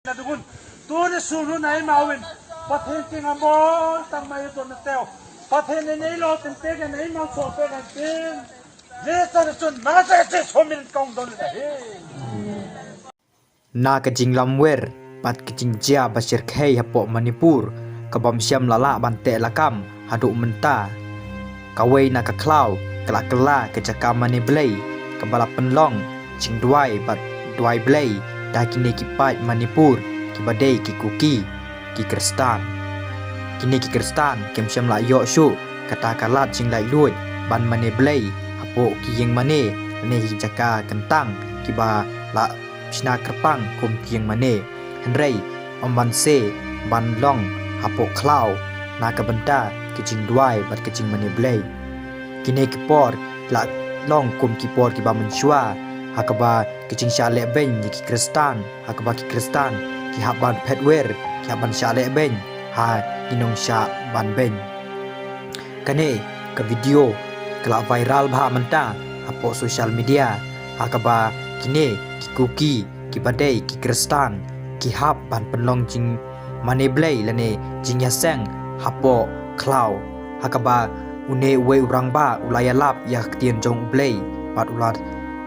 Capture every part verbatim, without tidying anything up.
Na dukun, tu ne sunu na ima win, Pathen ki ngam bol tang ma ito na teo, Pathen ne ne lo tin pe kan ima so pe kan tin, ne sa na sun, na sa che so min kong don na he. Na ka jinglamwer bad ka jingjia ba shyrkhei hapoh Manipur, ka bym shym la lah ban teh lakam haduh mynta. Kawei na ka khlaw ka la kylla ka jaka mane blei, kaba la pynlong jingduwai bad duwai blei da kine ki paid Manipur kiba dei ki Kuki, ki Khristan. Kine ki Khristan kim shym la ïoh shuh kata ka lad jinglaitluid ban mane blei hapoh ki ïing mane ne ki jaka kyntang kiba la shna kyrpang kum ki ïing mane. Hynrei ym ban se ban long hapoh khlaw na ka bynta ki jingduwai bad ki jingmane blei. Kine ki por la long kum ki por kiba mynshuwa, ha kaba ki jingshah lehbeiñ ïa ki Khristan, ha kaba ki Khristan ki hap ban phet wer, ki hap ban shah lehbeiñ ha ki nongshah ban beiñ. Kane ka video ka la viral bha mynta hapoh social media, ha kaba kine ki Kuki kiba dei ki Khristan ki hap ban pynlong jingmane blei lane jingïaseng hapoh khlaw, ha kaba une uwei u rangbah u la ïalap ïa ka ktien jong U Blei bad u la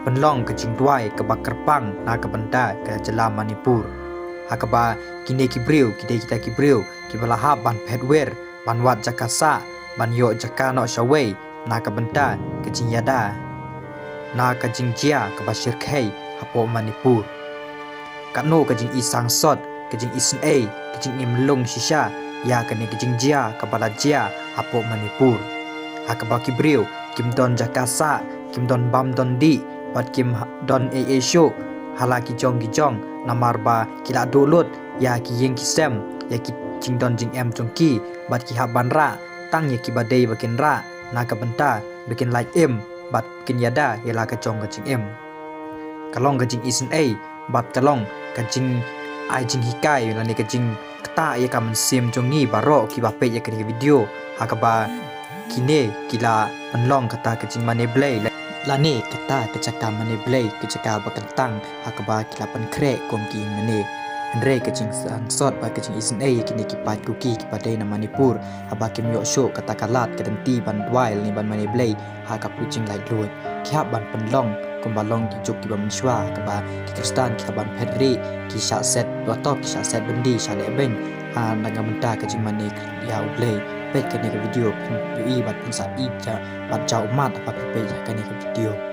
pynlong ka jingduwai kaba kyrpang na ka bynta ka jylla Manipur, ha kaba kine ki briew ki dei kita ki briew kiba la hap ban phet wer, ban wad jaka sah, ban ïoh jaka noh shawei na ka bynta ka jingïada na ka jingjia kaba shyrkhei hapoh Manipur. Katno ka jingisangsot, ka jingisynei, ka jingim lung shisha ïa kane ka jingjia kaba la jia hapoh Manipur, ha kaba ki briew kim don jaka sah, kim don bam don dih bad kim ha-, don ei ei shuh ha la ki jong ki jong, namar ba ki la duh lut ïa ki ïing ki sem, ïa ki jingdon jingem jong ki, bad ki hap ban rah tang ïa kiba dei ba kin rah na ka bynta ba kin lait im bad kin ïada ïa la ka jong ka jingim. Ka long ka jingisynei bad ka long ka jingai jinghikai lane ka jingktah ïa ka mynsiem jong ngi baroh kiba peit ïa kane ka video, ha kaba kine ki la pynlong kata ka jingmane blei la-, lane kata ka jaka mane blei, ka jaka ba kyntang, ha kaba ki la pynkhreh kum ki ïing mane. Hynrei ka jingsangsot bad ka jingisynei ïa kine ki paid Kuki kiba dei na Manipur, haba kim ïoh shuh kata ka lad ka lynti ban duwai lane ban mane blei ha ka pyrshah jinglaitluid, ki hap ban pynlong kumba long ki juk kiba mynshuwa, ha kaba ki Khristan ki hap ban phet rieh, ki shah set dohtok, ki shah set byndi, shah lehbeiñ ha na ka bynta ka jingmane ïa U Blei. Peit kane ka video, phin ïohi bad phin sa ïeit bad jaw ummat haba phi peit ïa kane ka video.